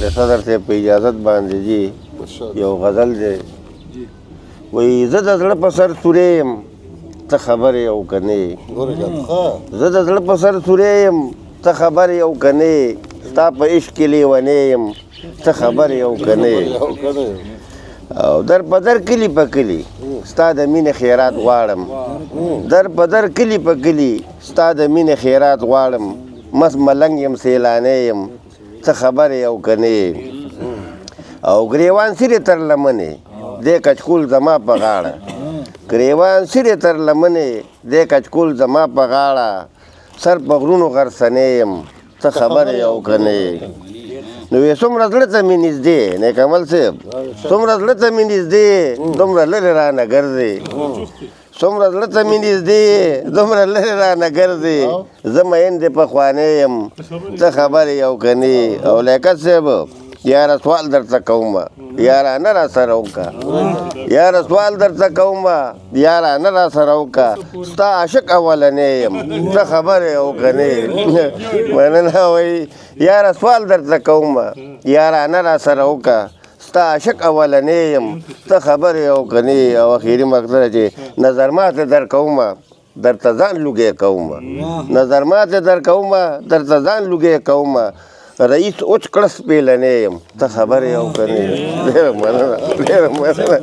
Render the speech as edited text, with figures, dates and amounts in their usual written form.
د صدر صاحب په اجازت باندې جی یو غزل دی. وایي زه د زړه په سر سورې یم ته خبر یې او که نه، زه د زړه په سر سورې یم ته خبر یې او که نه، ستا په عشق کې لیونی یم ته خبر یې او که نه. او در په در کلي په کلي ستا د مینې خیرات غواړم، در په در کلي په کلي ستا د مینې خیرات غواړم، مس ملنګ یم سیلانی یم ته خبر یې او که نه. او ګریوان سیرې تر لمنې دی کچکول زما په غاړه، ګریوان سیرې تر لمنې دی کچکول زما په غاړه، سر په غرونو غرڅنی یم ته خبر یې او که نه. نو وایي څومره زړه ته مې نږدې نیک عمل صاحب، څومره زړه ته مې نږدې دومره لرې رانه ګرځې، څومره زړه ته مې نږدې دومره لرې رانه ګرځې، زه مین دې پخوانی یم ته خبر یې او که نه. او لیاقت صاحب یاره سوال درته کومه یاره نه را سره وکړه، یاره سوال درته کومه یاره نه را سره وکړه، ستا عاشق اولنی یم ته خبر یې او که نه. مننه. وایي یاره سوال درته کومه یاره نه را سره وکړه، ستا عاشق اولنی یم ته خبر یې او که نه. او اخري مقصد چې نظر ماته در کومه درته ځان لوګی کومه، نظر ماته در کومه درته ځان لوګی کومه، رئیس اوچ کړس پیلنی یم ته خبر یې او که نه. ډېره مننه، ډېره مننه.